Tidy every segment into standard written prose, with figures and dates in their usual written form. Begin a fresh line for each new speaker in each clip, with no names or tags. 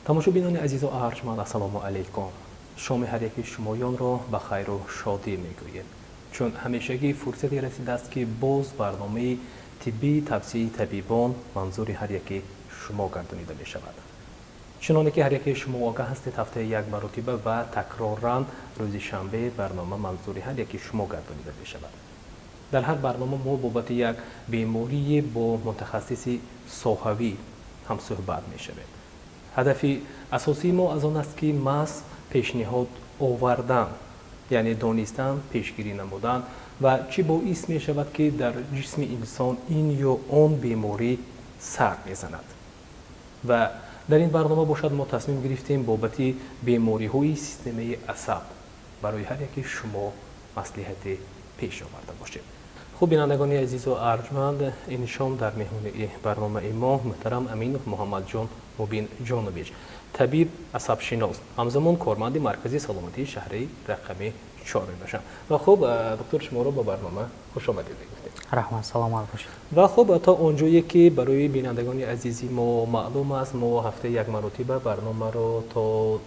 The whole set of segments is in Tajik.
Тамошобинони азизу арҷманд, ассалому алайкум. Шоми ҳар яки шумоёнро ба хайру шодӣ мегӯем. Чун ҳамешагӣ фурсате расидааст, ки боз барномаи тиббии тавсияи табибон манзури ҳар яки шумо гардонида мешавад. Чуноне ки ҳар яки шумо огаҳ ҳастед, ҳафтаи як маротиба ва такроран рӯзи шанбе барнома манзури ҳар яки шумо гардонида мешавад. Дар ҳар барнома мо бобати як беморие бо мутахассиси соҳавӣ ҳамсӯҳбат мешавем. Ҳадафи асосии мо аз он аст, ки маҳз пешниҳод овардан, яъне донистан, пешгирӣ намудан ва чӣ боис мешавад, ки дар ҷисми инсон ин ё он беморӣ сар мезанад. Ва дар ин барнома бошад, мо тасмим гирифтем бобати бемориҳои системаи асаб барои ҳар яки шумо маслиҳате пеш оварда бошем. Хуб, бинандагони азизу арҷманд, ин шом дар меҳмонии барномаи мо муҳтарам Аминов Муҳаммадҷон Мубин Ҷонович, табиб асабшинос, ҳамзамон корманди Маркази саломатии шаҳрии рақами 4 мебошанд. Ва хуб, доктор, шуморо ба барнома хушомадед мегуфтем.
Раҳмат, саломат бошед.
Ва хуб, то он ҷое ки барои бинандагони азизи мо маълум аст, мо ҳафтаи як маротиба барномаро то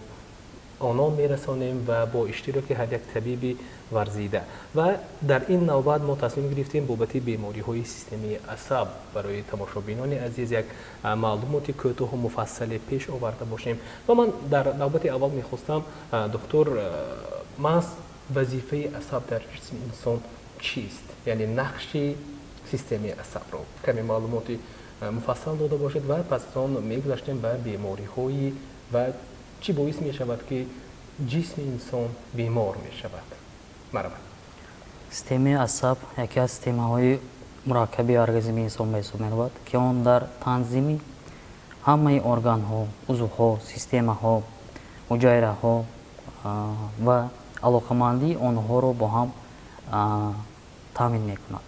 онон мерасонем ва бо иштироки ҳар як табиби варзида. Ва дар ин навбат мо тасмим гирифтем бобати бемориҳои системаи асаб барои тамошобинони азиз як маълумоти кӯтоҳу муфассале пеш оварда бошем. Ва ман дар навбати аввал мехостам, доктор, маҳз вазифаи асаб дар ҷисми инсон чист, яъне нақши системаи асабро каме маълумоти муфассал дода бошед ва пас аз он мегузаштем ба бемориҳои ва чӣ боис мешавад, ки ҷисми инсон бемор мешавад. Марҳамат.
Системаи асаб яке аз системаҳои мураккаби организми инсон ба ҳисоб меравад, ки он дар танзими ҳамаи органҳо, узвҳо, системаҳо, ҳуҷайраҳо ва алоқамандии онҳоро бо ҳам таъмин мекунад.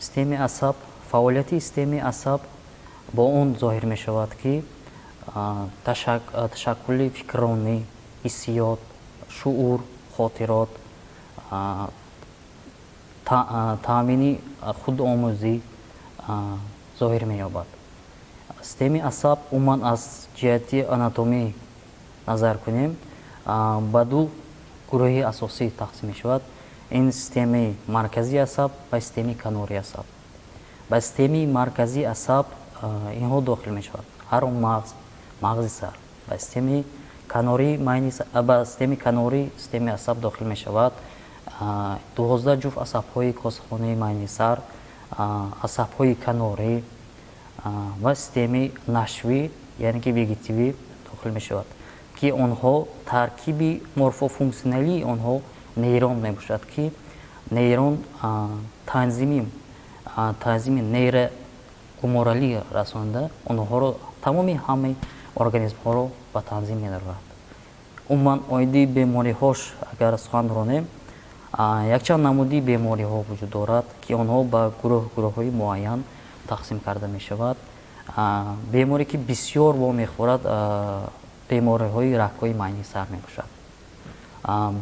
Системаи асаб, фаъолияти системаи асаб бо он зоҳир мешавад, ки ташаккули фикрронӣ, ҳиссиёт, шуур, хотирот, таъмини худомӯзӣ зоҳир меёбад. Системаи асаб умуман аз ҷиҳати анатомӣ назар кунем, ба ду гурӯҳи асосӣ тақсим мешавад: ин системаи марказии асаб ва системаи канории асаб. Ба системаи марказии асаб инҳо дохил мешавад: ҳар он мағз, мағзи сар. Ба системаи канории майни, ба системаи канории системаи асаб дохил мешавад 12 ҷуфт асабҳои косахонаи майни сар, асабҳои канорӣ ва системаи нашвӣ, яъне ки вегетативӣ дохил мешавад, ки онҳо таркиби морфофунксионалии онҳо нейрон мебошад, ки нейрон танзими нейрогуморалӣ расонида, онҳоро, тамоми ҳамаи организмҳоро ба танзим медарорад. Умуман, оиди бемориҳош агар сухан ронем, якчанд намуди бемориҳо вуҷуд дорад, ки онҳо ба гурӯҳ гурӯҳҳои муайян тақсим карда мешавад. Беморе, ки бисёр вомехӯрад, бемориҳои рагҳои майни сар мебошад,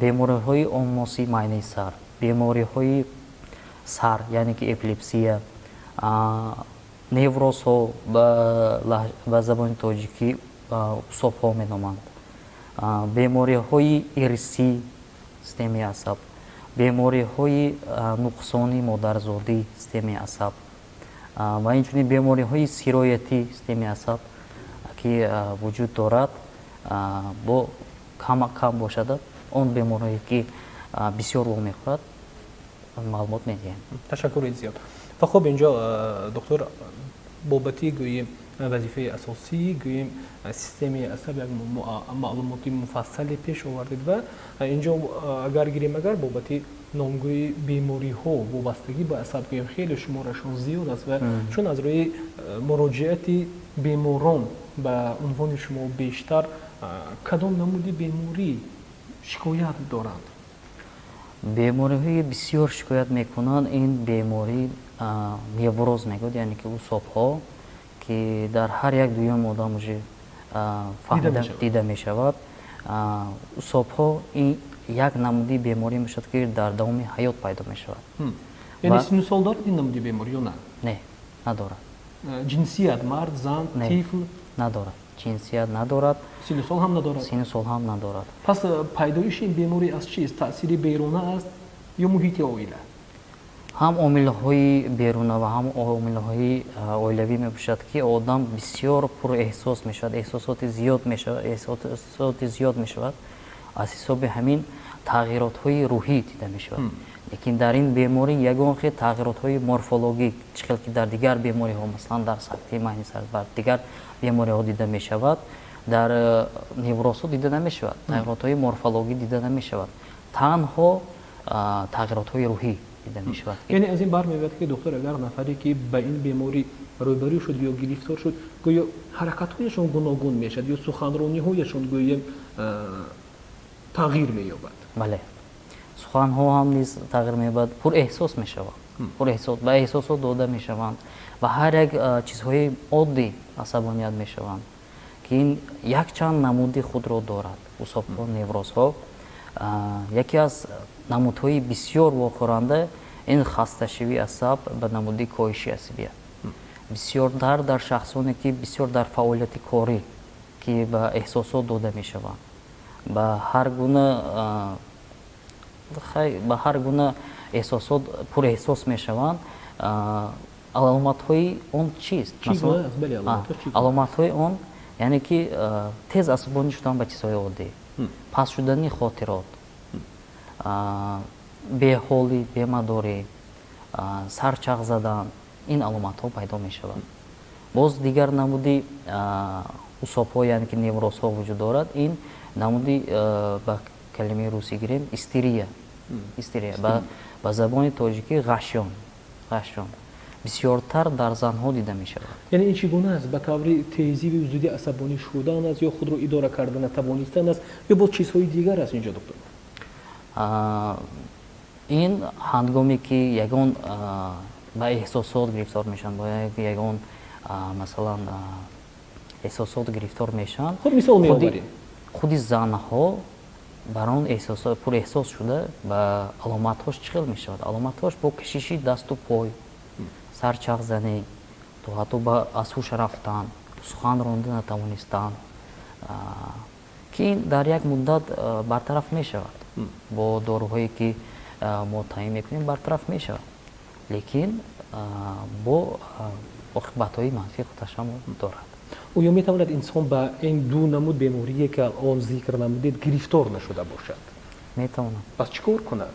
бемориҳои омоси майни сар, бемориҳои сар, яъне ки эпилепсия, неврозҳо, ба забони тоҷикӣ усобҳо меноманд, бемориҳои ирсӣ системаи асаб, бемориҳои нуқсони модарзодӣ системаи асаб ва инчунин бемориҳои сироятӣ системаи асаб, ки вуҷуд дорад. Бо кам бошад, он бемориҳое, ки бисёр вомехӯрад, маълумот медиҳем.
Ташаккури зиёд. Ва хуб, инҷо, доктор, бобати гӯем вазифаи асосӣ, гӯем, системаи асаб як маълумоти муфассале пеш овардед. Ва инҷо агар гирем, агар бобати номгӯи бемориҳо вобастагӣ ба асаб гӯем, хеле шуморашон зиёд аст. Ва чун аз рӯи муроҷиати беморон ба унвони шумо бештар кадом намуди беморӣ Шикоят доранд?
Бемориҳои бисёр шикоят мекунанд, ин беморӣ невроз мегӯяд, яъне ки усобҳо, ки дар ҳар як дуюм одам уже дида мешавад. Усобҳо ин як намуди беморӣ мешавад, ки дар давоми ҳаёт пайдо мешавад.
Яъне сину сол дорад ин намуди беморӣ ё на?
Не, надорад.
Ҷинсият, мард, зан, тифл?
Надорад, ҷинсият надорад.
Сину сол ҳам надорад?
Сину сол ҳам надорад.
Пас пайдоиши ин беморӣ аз чист? Таъсири беруна аст ё муҳити оила?
Ҳам омилҳои беруна ва ҳам омилҳои оилавӣ мебошад, ки одам бисёр пурэҳсос мешавад, эҳсосоти зиёд мешавад, эҳсосоти зиёд мешавад. Аз ҳисоби ҳамин тағйиротҳои рӯҳӣ дида мешавад. Лекин дар ин беморӣ ягон хел тағйиротҳои морфологӣ, чӣ хел ки дар дигар бемориҳо, масалан, дар сактаи майни сар ва дигар бемориҳо дида мешавад, дар неврозҳо дида намешавад. Тағйиротҳои морфологӣ дида намешавад, танҳо тағйиротҳои рӯҳӣ дида мешавад.
Яъне аз ин бармеояд, ки духтур, агар нафаре ки ба ин беморӣ рӯбарӯ шуд ё гирифтор шуд, гӯё ҳаракатҳояшон гуногун мешавад ё суханрониҳояшон гӯем тағйир меёбад?
Бале, суханҳо ҳам низ тағйир меёбад, пурэҳсос мешаванд, пурэҳсос, ба эҳсосот дода мешаванд ва ҳар як чизҳои оддӣ асабоният мешаванд, ки ин якчанд намуди худро дорад. Усобҳо, неврозҳо, яке аз намудҳои бисёр вохӯранда ин хасташавии асаб ба намуди коҳиши асабият, бисёртар дар шахсоне, ки бисёр дар фаъолияти корӣ, ки ба эҳсосот дода мешаванд, ба ҳар гуна эҳсосот пурэҳсос мешаванд. Аломатҳои он чист? Аломатҳои он, яъне ки тез асабонӣ шудан ба чизҳои оддӣ, паст шудани хотирот, беҳолӣ, бемадорӣ, сарчақ задан, ин аломатҳо пайдо мешавад. Боз дигар намуди усобҳо, яъне ки неврозҳо вуҷуд дорад. Ин намуди, ба калимаи русӣ гирем, истерия, истерия, ба забони тоҷикӣ ғашён. Ғашён бисёртар дар занҳо дида мешавад.
Яъне ин чӣ гуна аст? Ба таври тезиву зуди асабонӣ шудан аст ё худро идора карда натавонистан аст ё боз чизҳои дигар аст инҷо, доктор?
Ин ҳангоме ки ягон ба эҳсосот гирифтор мешаванд, бо ягон, масалан, эҳсосот гирифтор мешаванд.
Худ мисол меоварем.
Худи занҳо бар он пурэҳсос шуда, ба аломатҳош чӣ хел мешавад? Аломатҳош бо кашиши дасту пой, сарчағзанӣ, то ҳатто ба аз ҳуш рафтан, сухан ронда натавонистан, ки ин дар як муддат бартараф мешавад. Бо доруҳое ки мо таъин мекунем, бартараф мешавад, лекин бо оқибатҳои манфии худашам дорад.
Оё метавонад инсон ба ин ду намуд беморие, ки алон зикр намудед, гирифтор нашуда бошад?
Метавонад.
Пас чӣ кор кунад?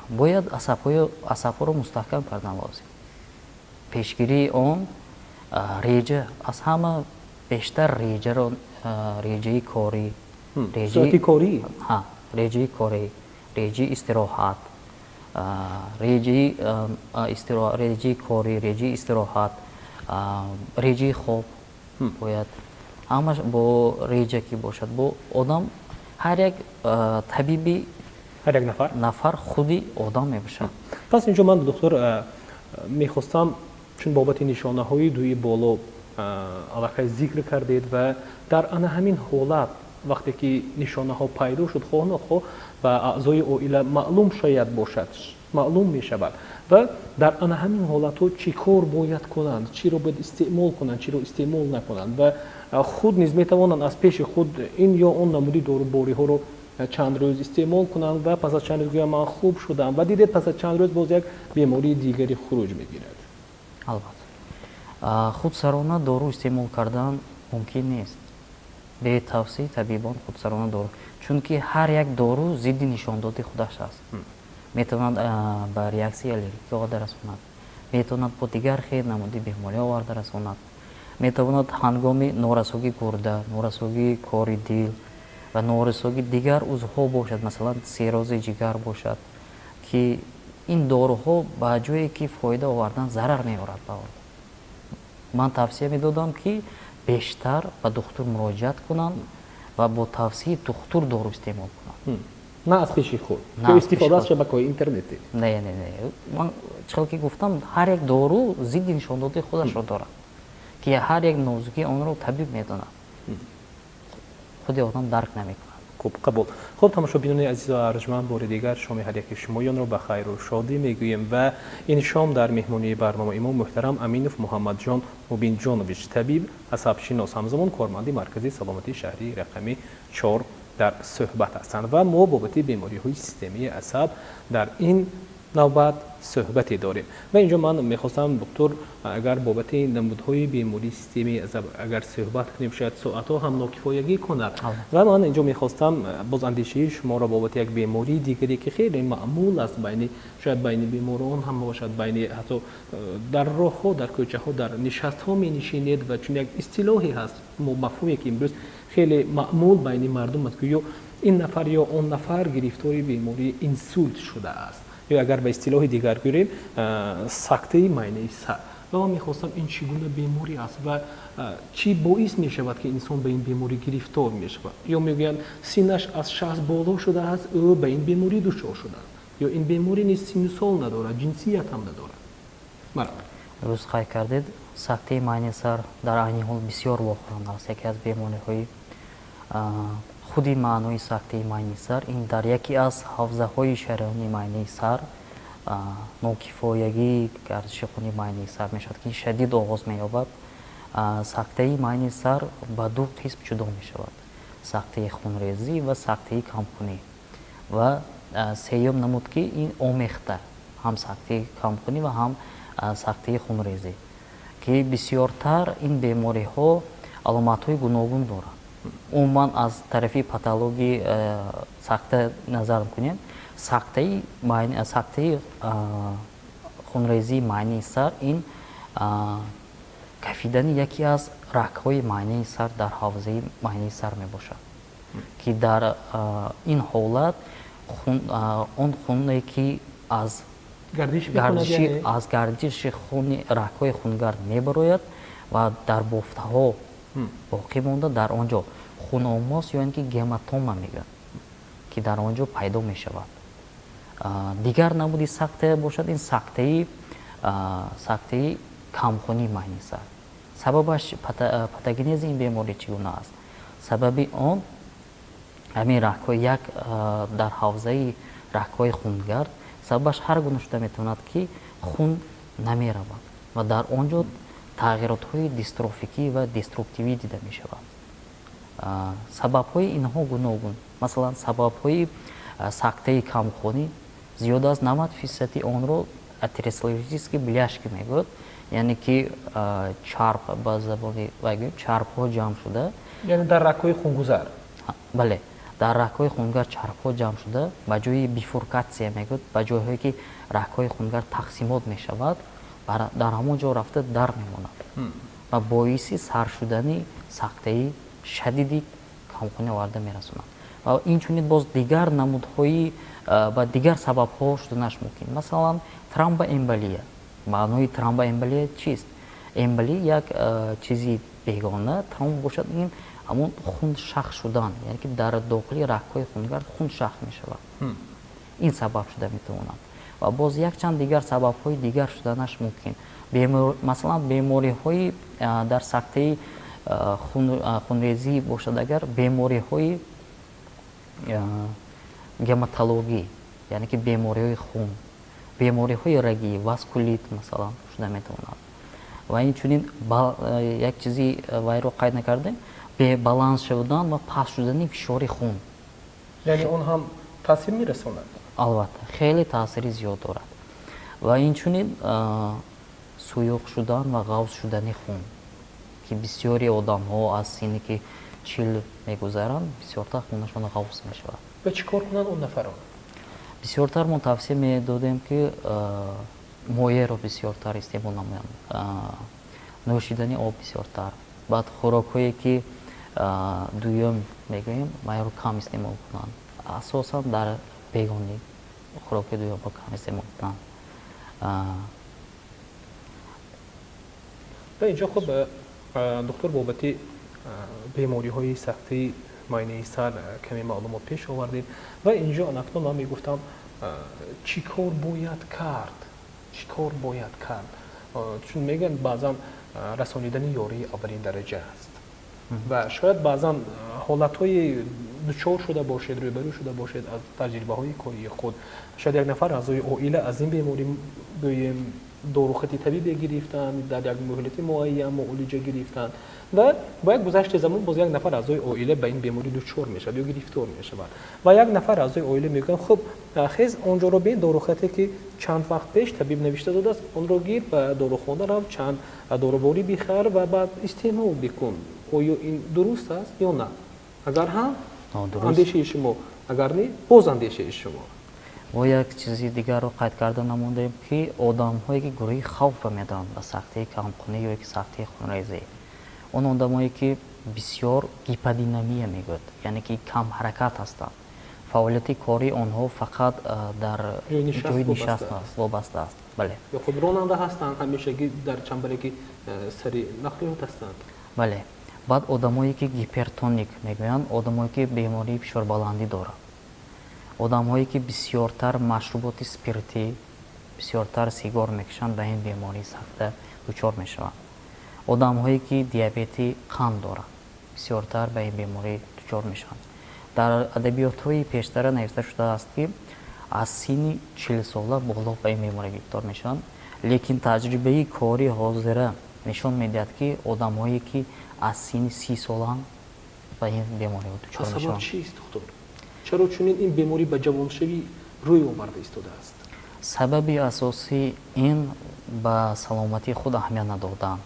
Бояд асабҳоро мустаҳкам кардан лозим. Пешгирии он реҷа, аз ҳама бештар реҷаро, реҷаи корӣ.
Соати корӣ.
Реҷаи корӣ, реҷаи истироҳат, реҷаи корӣ, реҷаи истироҳат, реҷаи хоб бояд ҳамаш бо реҷа ки бошад. Бо одам ҳар як табиби
ҳар як нафар.
Нафар худи одам мебошад.
Пас инҷо ман, доктор, мехостам, чун бобати нишонаҳои дуи боло аллакай зикр кардед ва дар ана ҳамин ҳолат, вақте ки нишонаҳо пайдо шуд, хоҳ нохоҳ ба аъзои оила маълум шояд бошад, маълум мешавад ва дар ана ҳамин ҳолатҳо чӣ кор бояд кунанд, чиро бояд истеъмол кунанд, чиро истеъмол накунанд ва худ низ метавонанд аз пеши худ ин ё он намуди дорубориҳоро чанд рӯз истеъмол кунанд ва пас аз чанд рӯз гӯянд: «Ман хуб шудам», ва дидед, пас аз чанд рӯз боз як бемории дигаре хуруҷ мегирад?
Албатта, худсарона дору истеъмол кардан мумкин нест бе тавсияи табибон. Худсарона дору, чунки ҳар як дору зидди нишондоди худаш аст, метавонад ба реаксияи аллергикӣ оварда расонад, метавонад бо дигар хел намуди беморӣ оварда расонад, метавонад ҳангоми норасогии гурда, норасогии кори дил ва норасогии дигар узвҳо бошад, масалан, сиррози ҷигар бошад, ки ин доруҳо ба ҷое ки фоида овардан, зарар меорад ба одам. Ман тавсия медодам, ки бештар ба духтур муроҷиат кунанд. Ва бо тавсияи духтур дору истеъмол кунанд.
На аз пеши худ ё истифода аз шабакаҳои интернетӣ.
Не, не, не, ман чӣ ки гуфтам, ҳар як дору зидди нишондодаи худашро дорад, ки ҳар як нозукии онро табиб медонад, худи одам дарк намекунад.
Хуб, қабул. Хуб, тамошобинони азизу арҷманд, бори дигар шоми ҳар яки шумоёнро ба хайру шодӣ мегӯем ва ин шом дар меҳмонии барномаи мо муҳтарам Аминов Муҳаммадҷон Мубинҷонович, табиб асабшинос, ҳамзамон корманди Маркази саломатии шаҳрии рақами 4 дар суҳбат ҳастанд ва мо бобати бемориҳои системаи асаб дар ин навбат суҳбате дорем. Ва инҷо ман мехостам, доктор, агар бобати намудҳои бемории системаи асаб агар суҳбат кунем, шояд соатҳо ҳам нокифоягӣ кунад. Ва ман инҷо мехостам боз андешаи шуморо бобати як бемории дигаре, ки хеле маъмул аст байни, шояд байни беморон ҳам бошад, байни ҳатто дар роҳҳо, дар кӯчаҳо, дар нишастҳо менишинед ва чун як истилоҳе ҳаст, мафҳуме ки имрӯз хеле маъмул байни мардум аст, ки ё ин нафар ё он нафар гирифтори бемории инсулт шудааст ё агар ба истилоҳи дигар гӯрем, сактаи майнаи сар. Ва ман мехостам, ин чӣ гуна беморӣ аст ва чӣ боис мешавад, ки инсон ба ин беморӣ гирифтор мешавад? Ё мегӯянд, синнаш аз 60 боло шудааст, ӯ ба ин беморӣ дучор шудааст, ё ин беморӣ низ синну сол надорад, ҷинсият ҳам надорад? Марҳамат.
Дуруст қайд кардед, сактаи майнаи сар дар айни ҳол бисёр вохӯранда аст. Яке аз бемориҳои, худи маънои сактаи майнаи сар ин дар яке аз ҳавзаҳои шараёни майнаи сар нокифоягии гардиши хуни майнаи сар мешавад, ки шадид оғоз меёбад. Сактаи майнаи сар ба ду қисм ҷудо мешавад: сактаи хунрезӣ ва сактаи камхунӣ. Ва сеюм намуд, ки ин омехта, ҳам сактаи камхунӣ ва ҳам сактаи хунрезӣ, ки бисёртар ин бемориҳо аломатҳои гуногун доранд. Умуман, аз тарафи патологии сакта назар кунем, сактаи хунрезии майнаи сар ин кафидани яке аз рагҳои майнаи сар дар ҳавзаи майнаи сар мебошад, ки дар ин ҳолат он хуне ки аз аз гардиши хуни рагҳои хунгард мебарояд ва дар бофтаҳо боқӣ монда, дар он ҷо хуномоз ё ин ки гематома мегӯянд, ки дар он ҷо пайдо мешавад. Дигар намуди сактая бошад, ин сактаи камхунии майнаи сар. Сабабаш, патогенези ин беморӣ чӣ гуна аст? Сабаби он ҳамин рагҳои як дар ҳавзаи рагҳои хунгард, сабабаш ҳар гуна шуда метавонад, ки хун намеравад ва дар он ҷо тағйиротҳои дистрофикӣ ва деструктивӣ дида мешавад. Сабабҳои инҳо гуногун. Масалан, сабабҳои сактаи камхунӣ зиёд аз 90 фисади онро атеросклеротические бляшки мегӯяд, яъне ки чарб, ба забони вай гӯем, чарбҳо ҷамъ шуда.
Яъне дар рагҳои хунгузар.
Бале, дар рагҳои хунгар чарбҳо ҷамъ шуда, ба ҷои бифуркатсия мегӯяд, ба ҷойҳое ки рагҳои хунгар тақсимот мешавад, дар ҳамон ҷо рафта дар мемонад ва боиси сар шудани сактаи шадиди камхунӣ оварда мерасонад. Ва инчунин боз дигар намудҳои ба дигар сабабҳо шуданаш мумкин, масалан, тромбоэмболия. Маънои тромбоэмболия чист? Эмболия як чизи бегона, тромб бошад, ин ҳамон хун шах шудан, яъне ки дар дохили рагҳои хунгард хун шах мешавад. Ин сабаб шуда метавонад ва боз якчанд дигар сабабҳои дигар шуданаш мумкин. Масалан, бемориҳои дар сактаи хунрезӣ бошад, агар бемориҳои гематологӣ, яъне ки бемориҳои хун, бемориҳои рагӣ, васкулит, масалан, шуда метавонад. Ва инчунин як чизи вайро қайд накардем: бебаланс шудан ва паст шудани фишори хун.
Яъне он ҳам таъсир мерасонад?
Албатта, хеле таъсири зиёд дорад. Ва инчунин суюқ шудан ва ғафз шудани хун, ки бисёри одамҳо аз синне ки 40 мегузаранд, бисёртар хунашон ғафз мешавад.
Ва чӣ кор кунанд он нафарон?
Бисёртар мо тавсия медодем, ки моеъро бисёртар истеъмол намоянд, нӯшидани об бисёртар, баъд хӯрокҳое ки дуюм мегӯем, вайро кам истеъмол кунанд, асосан дар бегонӣ хӯроки дуюмро кам истеъмол кунанд.
Ва инҷо, хуб, доктор, бобати бемориҳои сахти Муоинаи сар каме маълумот пеш овардем ва инҷо анакнун ман мегуфтам, чӣ кор бояд кард, чӣ кор бояд кард, чун мегӯянд, баъзан расонидани ёрии аввалин дараҷа аст ва шояд баъзан ҳолатҳои дучор шуда бошед, рӯбарӯ шуда бошед аз таҷрибаҳои кории худ. Шояд як нафар аъзои оила аз ин беморӣ, гӯем, дорухати табибе гирифтанд, дар як муҳлати муайян муолиҷа гирифтанд ва бо як гузашти замон боз як нафар аъзои оила ба ин беморӣ дучор мешавад ё гирифтор мешавад ва як нафар аъзои оила мегӯянд: «Хуб, хез, он ҷоро бин, дорухате ки чанд вақт пеш табиб навишта додааст, онро гир, ба дорухона рав, чанд доруворӣ бихар ва баъд истеъмол бикун». Оё ин дуруст аст ё на? Агар ҳам, андешаи шумо, агар не, боз андешаи шумо.
Мо як чизи дигарро қайд карда намондем, ки одамҳое ки гурӯҳи хавф медоранд ба сахтии камхунӣ ё ки сахтии хунрезӣ, он одамое ки бисёр гиподинамия мегӯяд, яъне ки камҳаракат ҳастанд, фаъолияти кории онҳо фақат дар ҷои нишаст вобаста аст, бале.
Ё худ ронанда ҳастанд, ҳамешагӣ дар чамбареки сари нақлиёт ҳастанд.
Бале. Баъд одамое ки гипертоник мегӯянд, одамое ки бемории фишорбаландӣ доранд, одамҳое ки бисёртар машруботи спиртӣ, бисёртар сигор мекашанд, ба ин бемории сахта дучор мешаванд. Одамҳое ки диабети қанд доранд, бисёртар ба ин беморӣ дучор мешаванд. Дар адабиётҳои пештара навишта шудааст, ки аз синни 40сола боло ба ин беморӣ гирифтор мешаванд, лекин таҷрибаи кори ҳозира нишон медиҳад, ки одамҳое ки аз синни 30 солаанд, ба ин беморӣ дучор мешаванд.
Чист, доктор, чаро чунин ин беморӣ ба ҷавоншавӣ рӯй оварда истодааст?
Сабаби асосӣ ин ба саломатии худ аҳамият надодан.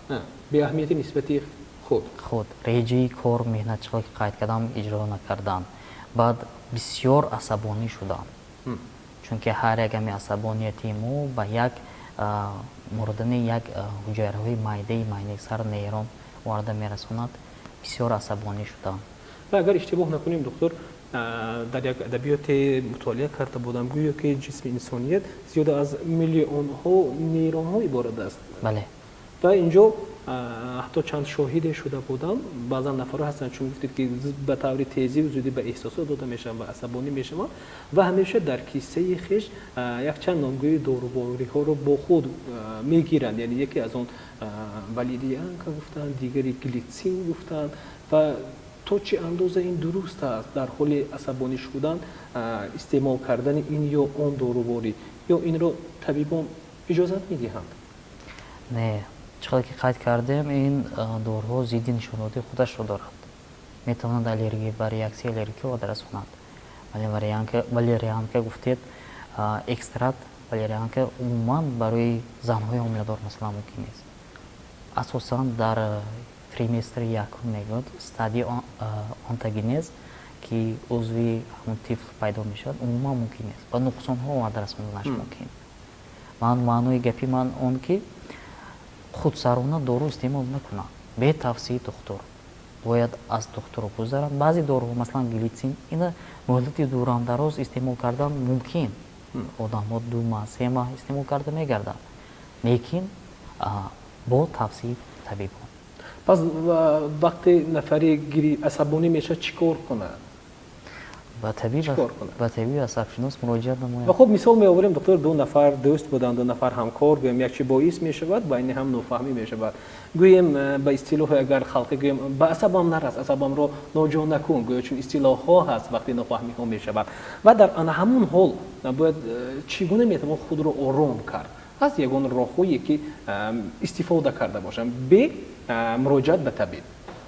Беаҳамияти нисбати худ.
Худ, реҷаи кор, меҳнат, чӣ ки қайд кардам, иҷро накардан, баъд бисёр асабонӣ шудан, чунки ҳар як ҳами асабонияти мо ба як мурдани як ҳуҷайраҳои майдаи майнаи сар, нейрон оварда мерасонад. Бисёр асабонӣ шудан.
Ва агар иштибоҳ накунем, доктор, дар як адабиёте мутолиа карда будам, гӯё ки ҷисми инсоният зиёда аз миллионҳо нейронҳо иборат аст.
Бале.
Ва инҷо ҳатто чанд шоҳиде шуда будам. Баъзан нафарҳо ҳастанд, чун гуфтед, ки ба таври тезиву зудӣ ба эҳсосот дода мешаванд ва асабонӣ мешаванд ва ҳамеша дар киссаи хеш якчанд номгӯи дорувориҳоро бо худ мегиранд. Яъне яке аз он валерианка гуфтанд, дигари глитсин гуфтанд. Ва то чӣ андоза ин дуруст аст, дар ҳоли асабонӣ шудан истеъмол кардани ин ё он доруворӣ, ё инро табибон иҷозат медиҳанд?
Не, чӣ қадр ки қайд кардем, ин доруҳо зидди нишондодии худашро дорад, метавонанд аллергия ба реаксияи аллергӣ оварда расонанд. Валерианка гуфтед, экстракт валерианка умуман барои занҳои ҳомиладор, масалан, мумкин нест. Асосан дар триместри якум, мегӯяд, стадияи онтогенез, ки узви ҳамон тифл пайдо мешавад, умуман мумкин нест, ба нуқсонҳо оварда расонданаш мумкин. Ман маънои гапи ман он ки худсарона дору истеъмол накунанд бе тавсияи духтур, бояд аз духтур гузаранд. Баъзе доруҳо, масалан глитсин, ина муҳлати дурамдароз истеъмол кардан мумкин, одамҳо 2 маҳ, 3 маҳ истеъмол карда мегарданд, лекин бо тавсияи табибон.
Пас вақте нафаре асабонӣ мешавад, чӣ кор кунад?
Ба табиби асабшинос муроҷиат намояд.
Ва хуб, мисол меоварем, доктор: ду нафар дӯст буданд, ду нафар ҳамкор, гӯем, як чи боис мешавад, байни ҳам нофаҳмӣ мешавад, гӯем, ба истилоҳи агар халқӣ гӯем, «ба асабам нарас, асабамро ноҷо накун», гӯё чун истилоҳҳо ҳаст, вақте нофаҳмиҳо мешавад ва дар ана ҳамун ҳол бояд чӣ гуна метавон худро ором кард? Ҳаст ягон роҳҳое ки истифода карда бошам бе муроҷиат ба табиб?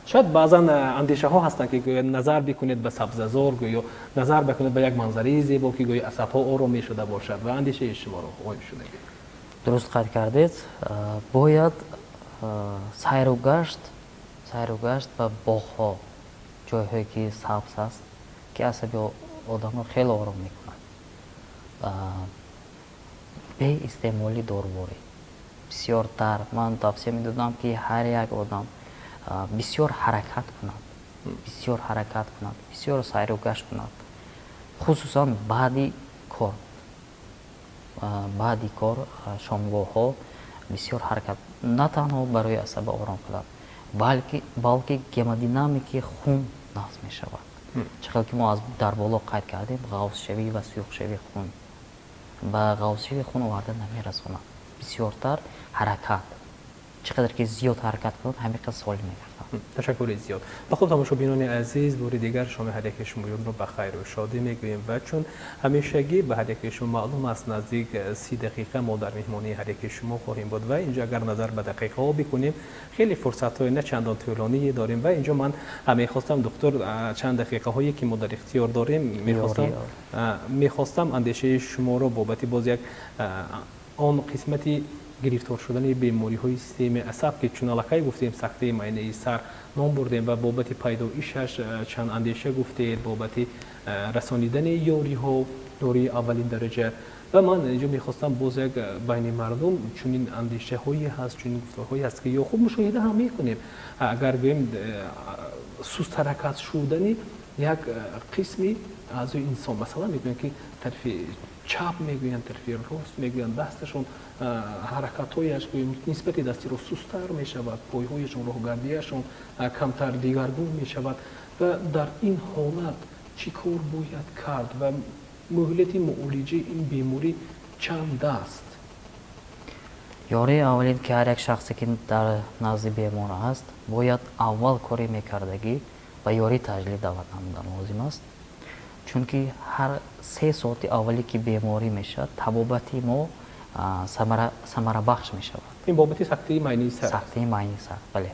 Шояд баъзан андешаҳо ҳастанд, ки гӯё назар бикунед ба сабзазор, гӯё назар бикунед ба як манзараи зебо, ки гӯё асабҳо ором мешуда бошад. Ва андешаи шуморо хоҳем шунавид.
Дуруст қайд кардед, бояд сайру гашт ба боғҳо, ҷойҳое ки сабз аст, ки асаби одамро хеле ором мекунад, бе истеъмоли доруворӣ. Бисёртар ман тавсия медодам, ки ҳар як одам бисёр ҳаракат кунад, бисёр ҳаракат кунад, бисёр сайру гашт кунад, хусусан баъди кор, шомгоҳҳо бисёр ҳаракат на танҳо барои асаба ором кардан, балки гемодинамики хун нағз мешавад. Чӣ хел ки мо аз дар боло қайд кардем, ғафзшавӣ ва сұйуқшавии хун ба ғафзшавии хун оварда намерасонад. Бисёртар ҳаракат, чӣ қадар ки зиёд ҳаракат кунад, ҳамин қадр солим мегардад.
Ташаккури зиёд. Ба хуб, тамошобинони азиз, бори дигар шоми ҳар яки шумоёнро ба хайру шодӣ мегӯем ва чун ҳамешагӣ ба ҳар яки шумо маълум аст, наздик 30 дақиқа мо дар меҳмонии ҳар яки шумо хоҳем буд ва инҷо агар назар ба дақиқаҳо бикунем, хеле фурсатҳои на чандон тӯлоние дорем. Ва инҷо ман мехостам, духтур, чанд дақиқаҳое ки мо дар ихтиёр дорем, мехостам андешаи шуморо бобати боз як он қисмати гирифтор шудани бемориҳои системаи асаб, ки чун аллакай гуфтем, сактаи майнаи сар ном бурдем ва бобати пайдоишаш чанд андеша гуфтед, бобати расонидани ёриҳо, ёрии аввалин дараҷа. Ва ман инҷо мехостам боз як, байни мардум чунин андешаҳое ҳаст, чунин гуфторҳое ҳаст, ки ё хуб мушоҳида ҳам мекунем, агар гӯем, сустҳаракат шудани як қисми аъзои инсон, масалан, мегӯянд, ки тарафи чап мегӯянд, тарафи рост мегӯянд, дасташон ҳаракатҳояш нисбати дасти рост сусттар мешавад, пойҳояшон роҳгардиашон камтар дигаргун мешавад. Ва дар ин ҳолат чӣ кор бояд кард ва муҳлати муолиҷаи ин беморӣ чанд аст?
Ёрии аввалин, ки ҳар як шахсе, ки дар назди бемор аст, бояд аввал коре мекардагӣ, ба ёрии таъҷилӣ даъват намудан лозим аст, чунки ҳар 3 соати аввале ки беморӣ мешавад, табобати мо самарабахш мешавад.
Ин бобати сактаи майнаи сар?
Сактаи майнаи сар, бале.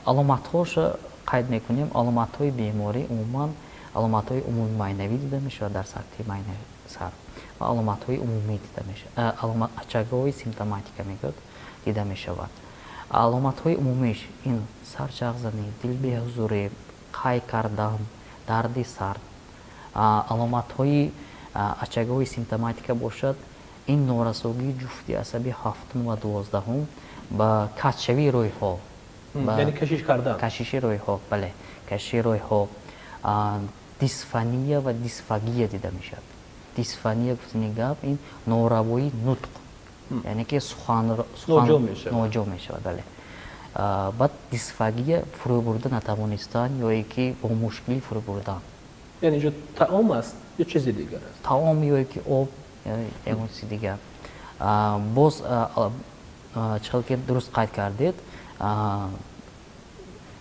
Аломатҳоша қайд мекунем. Аломатҳои беморӣ умуман аломатҳои умумии майнавӣ дида мешавад дар сактаи майнаи сар ва аломатҳои умумӣ дида мешавад, очаговый симптоматика мегӯяд, дида мешавад. Аломатҳои умумиш ин сарчағзанӣ, дилбеҳузурӣ, қай кардан, дарди сар. Аломатҳои очаговый симптоматика бошад, ин норасогии ҷуфти асаби ҳафтум ва 12-ҳум, ба каҷшавии рӯйҳо.
Яъне кашиш кардан?
Кашиши рӯйҳо, бале, кашиши рӯйҳо, дисфония ва дисфагия дида мешавад. Дисфония гуфтани гап ин норавоии нутқ, яъне ки сухан ноҷо мешавад, бале. Баъд дисфагия, фурӯ бурда натавонистан ё ки бо мушкилӣ фурӯ бурдан.
Яъне инҷо таом аст ё чизи дигар аст?
Таом ё ки об, ягон чизи дигар. Боз чӣ хел ки дуруст қайд кардед,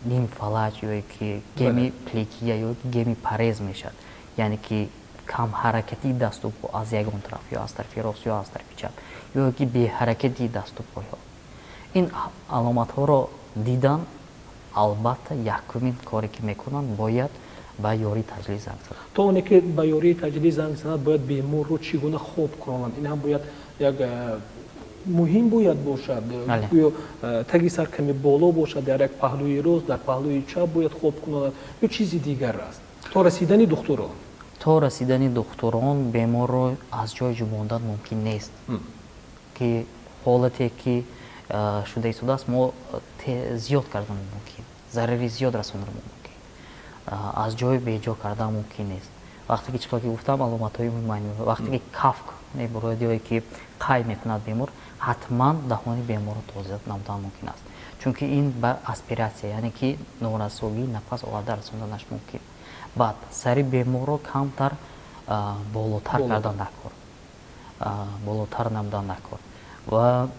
нимфалаҷ ё ки гемиплегия ё ки гемипарез мешавад, яъне ки камҳаракатии дасту по аз ягон тараф, ё аз тарафи рост, ё аз тарафи чап, ё ки беҳаракатии дасту пойҳо. Ин аломатҳоро дидан, албатта, якумин коре ки мекунанд, бояд ба ёрии таъҷилӣ занг занад.
То оне ки ба ёрии таъҷилӣ занг занад, бояд беморро чӣ гуна хоб кунонанд? Ин ҳам бояд як муҳим бояд бошад. Гӯё таги сар каме боло бошад, дар як паҳлӯи рост, дар паҳлӯи чап бояд хоб кунонад ё чизи дигар аст то расидани духтурон?
То расидани духтурон беморро аз ҷой ҷубондан мумкин нест, ки ҳолате ки шуда истодааст, мо зиёд кардан мумкин, зарари зиёд расондан мумкин. Аз ҷой беҷо кардан мумкин нест. Вақте ки, чӣ ки гуфтам, аломатҳои умумӣ, вақте ки кафк мебурояд ё ки қай мекунад бемор, ҳатман даҳони беморро тоза намудан мумкин аст, чунки ин ба аспиратсия, яъне ки норасогии нафас оварда расонданаш мумкин. Баъд сари беморро камтар болотар кардан даркор, болотар намудан даркор. Ва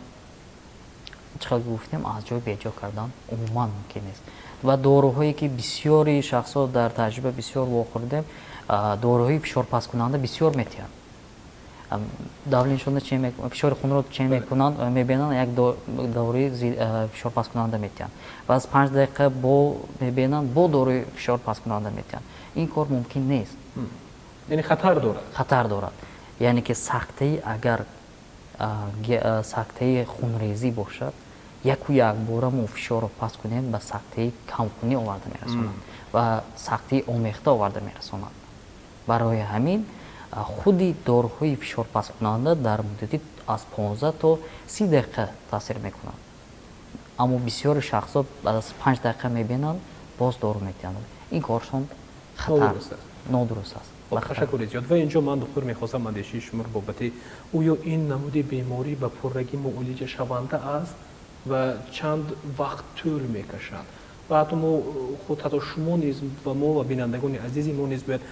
чӣ хел гуфтем, аз ҷой беҷо кардан умуман мумкин нест. Ва доруҳое ки бисёри шахсҳо, дар таҷриба бисёр вохӯрдем, доруҳои фишорпасткунанда бисёр метиҳанд. Давление шона, фишори хунро чен мекунанд, мебинанд, як доруи фишорпасткунанда метиҳанд ва аз 5 дақиқа бо мебинанд, бо доруи фишорпасткунанда метиҳанд. Ин кор мумкин нест.
Яъне хатар дорад?
Хатар дорад, яъне ки сактаи, агар сактаи хунрезӣ бошад, яку якбора мо фишорро паст кунем, ба сактаи камхунӣ оварда мерасонад ва сактаи омехта оварда мерасонад. Барои ҳамин худи доруҳои фишорпасткунанда дар муддати аз 15 то 30 дақиқа таъсир мекунанд, аммо бисёри шахсҳо баъд аз 5 дақиқа мебинанд, боз дору метиҳанд. Ин коршон хатар, нодуруст аст.
Ташаккури зиёд. Ва инҷо ман, духтур, мехостам андешаи шуморо бобати оё ин намуди беморӣ ба пуррагӣ муолиҷашаванда аст ва чанд вақт тӯл мекашад? Ва ҳатто мо худ, ҳатто шумо низ ва мо ва бинандагони азизи мо низ бояд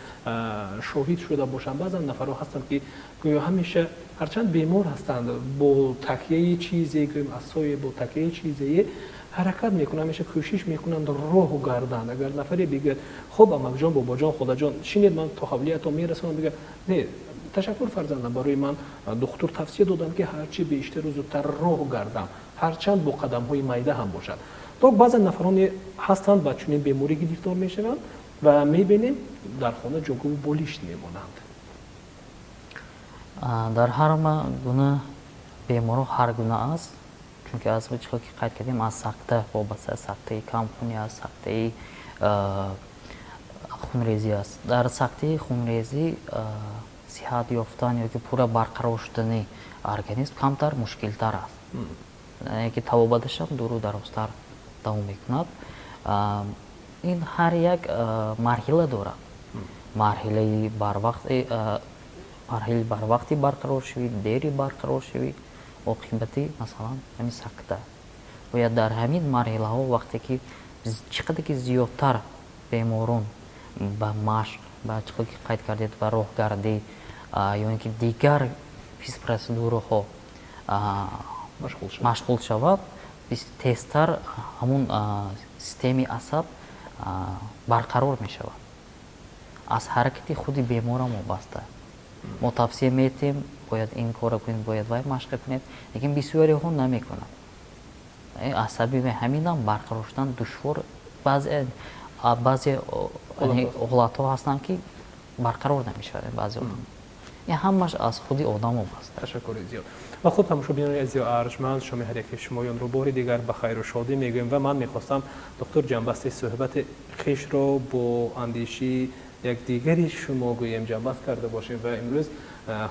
шоҳид шуда бошанд. Баъзан нафарҳо ҳастанд, ки гӯё ҳамеша, ҳарчанд бемор ҳастанд, бо такяи чизе, гӯем асое, бо такяи чизе ҳаракат мекунанд, ҳамеша кӯшиш мекунанд роҳ гарданд. Агар нафаре бигӯяд: «Хуб, амакҷон, бобоҷон, холаҷон, шинед, ман то ҳавлиятон мерасонам», бигӯяд: «Не, ташаккур, фарзандам, барои ман духтур тавсия доданд, ки ҳарчи бештару зудтар роҳ гардам, ҳарчанд бо қадамҳои майда ҳам бошад». То баъзан нафароне ҳастанд, ба чунин беморӣ гирифтор мешаванд ва мебинем, дар хона ҷогову болишт мемонанд.
Дар ҳар гуна беморҳо ҳар гуна аст, чунки аз чӣ ки қайд кардем, аз сакта вобаста, сактаи камхунӣ аст, сактаи хунрезӣ аст. Дар сактаи хунрезӣ сиҳат ёфтан ё ки пурра барқарор шудани организм камтар мушкилтар аст, яъне ки табобаташам дуру дарозтар давом мекунад. Ин ҳар як марҳила дорад: марҳилаи барвақт, марҳилаи барвақти барқароршавӣ, дери барқароршавӣ, оқибати, масалан, ҳамин сакта. Бояд дар ҳамин марҳилаҳо, вақте ки чӣ қадар ки зиёдтар беморон ба машқ, ба чӣ ки қайд кардед, ба роҳгардӣ ё ин ки дигар физпроцедураҳо машғул шавад, тезтар ҳамун системаи асаб барқарор мешавад. Аз ҳаракати худи беморам вобаста. Мо тавсия метиҳем: бояд ин корро кунед, бояд вай машқа кунед, лекин бисёриҳо намекунанд. Асаби ҳаминам барқарор шудан душвор. Баъзе ҳолатҳо ҳастанд, ки барқарор намешавад баъзе одам. Ин ҳамаш аз худи одам вобаста.
Ташаккури зиёд. Ва хуб, тамошобинони азизу арҷманд, шоми ҳар яки шумоёнро бори дигар ба хайру шодӣ мегӯем. Ва ман мехостам, духтур, ҷамъбасти суҳбати хешро бо андешии якдигари шумо, гӯем, ҷамъбаст карда бошем. Ва имрӯз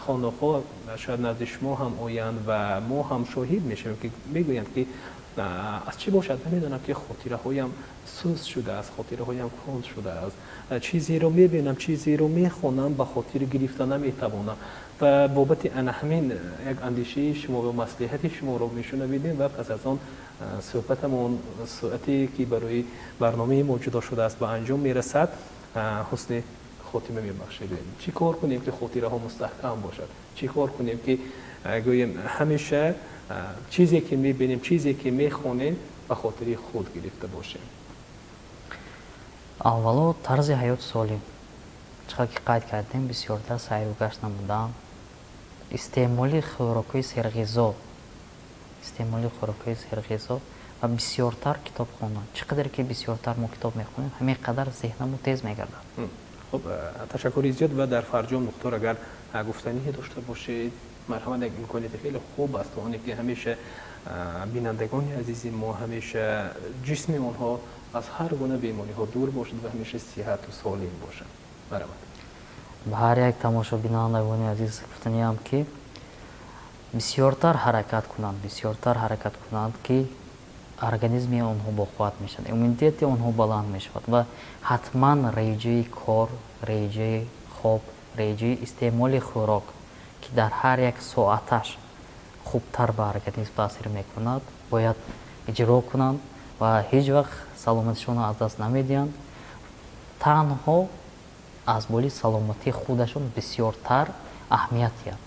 хонохо шояд назди шумо ҳам оянд ва мо ҳам шоҳид мешавем, ки мегӯянд, ки аз чӣ бошад, намедонам, ки хотираҳоям суст шудааст, хотираҳоям кунд шудааст, чизеро мебинам, чизеро мехонам, ба хотир гирифта наметавонам. Ва бобати ана ҳамин як андешаи шумо ва маслиҳати шуморо мешунавидем ва пас аз он суҳбатамон, соате ки барои барномаи мо ҷудо шудааст, ба анҷом мерасад. Ҳусни хотима мебахшед. Чӣ кор кунем, ки хотираҳо мустаҳкам бошад? Чӣ кор кунем, ки, гӯем, ҳамеша чизе ки мебинем, чизе ки мехонем, ба хотири худ гирифта бошем?
Аввало, тарзи ҳаёти солим. Чӣ қадр ки қайд кардем, бисёртар сайру гашт намудан, истеъмоли хӯрокҳои серғизо, истеъмоли хӯрокҳои серғизо ва бисёртар китоб хондан. Чӣ қадар ки бисёртар мо китоб мехонем, ҳамин қадар зеҳнамо тез мегардад.
Хуб, ташаккури зиёд. Ва дар фарҷом, духтур, агар гуфтание дошта бошед, марҳамат. Як имконияти хеле хуб аст, то оне ки ҳамеша бинандагони азизи мо, ҳамеша ҷисми онҳо аз ҳар гуна бемориҳо дур бошад ва ҳамеша сиҳату солим бошад. Марҳамат.
Ба ҳар як тамошобинандагони азиз гуфтаниам, ки бисёртар ҳаракат кунанд, бисёртар ҳаракат кунанд, ки организми онҳо боқувват мешавад, иммунитети онҳо баланд мешавад ва ҳатман реҷаи кор, реҷаи хоб, реҷаи истеъмоли хӯрок, ки дар ҳар як соаташ хубтар ба организм таъсир мекунад, бояд иҷро кунанд ва ҳеҷ вақт саломатишонро аз даст намедиҳанд. Танҳо аз боли саломатии худашон бисёртар аҳамият диҳанд.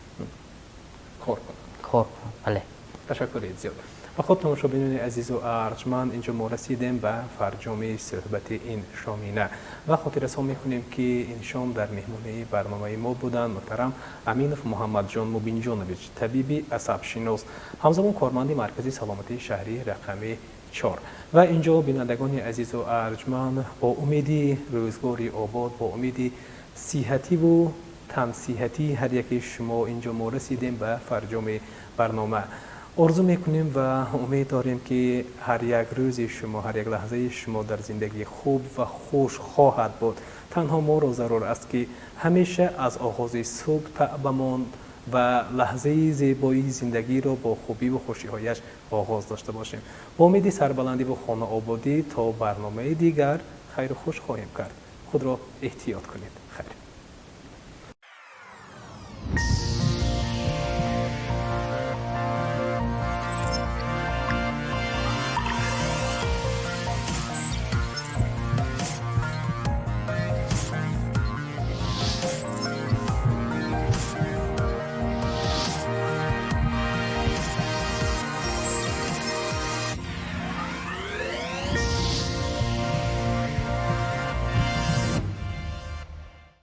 Кор кунанд.
Кор кунанд, бале.
Ташаккури зиёд. Ва хуб, тамошобинони азизу арҷманд, инҷо мо расидем ба фарҷоми суҳбати ин шомина ва хотиррасон мекунем, ки ин шом дар меҳмонии барномаи мо буданд муҳтарам Аминов Муҳаммадҷон Мубинҷонович, табиби асабшинос, ҳамзамон корманди Маркази саломатии шаҳрии рақами 4. Ва инҷо, бинандагони азизу арҷманд, бо умеди рӯзгори обод, бо умеди сиҳативу тансиҳатии ҳар яки шумо, инҷо мо расидем ба фарҷоми барнома. Орзу мекунем ва умед дорем, ки ҳар як рӯзи шумо, ҳар як лаҳзаи шумо дар зиндагӣ хуб ва хуш хоҳад буд. Танҳо моро зарур аст, ки ҳамеша аз оғози субҳ таъбамон ва лаҳзаи зебоии зиндагиро бо хубиву хушиҳояш оғоз дошта бошем. Бо умеди сарбаландиву хонаободӣ то барномаи дигар хайру хуш хоҳем кард. Худро эҳтиёт кунед. Хайр.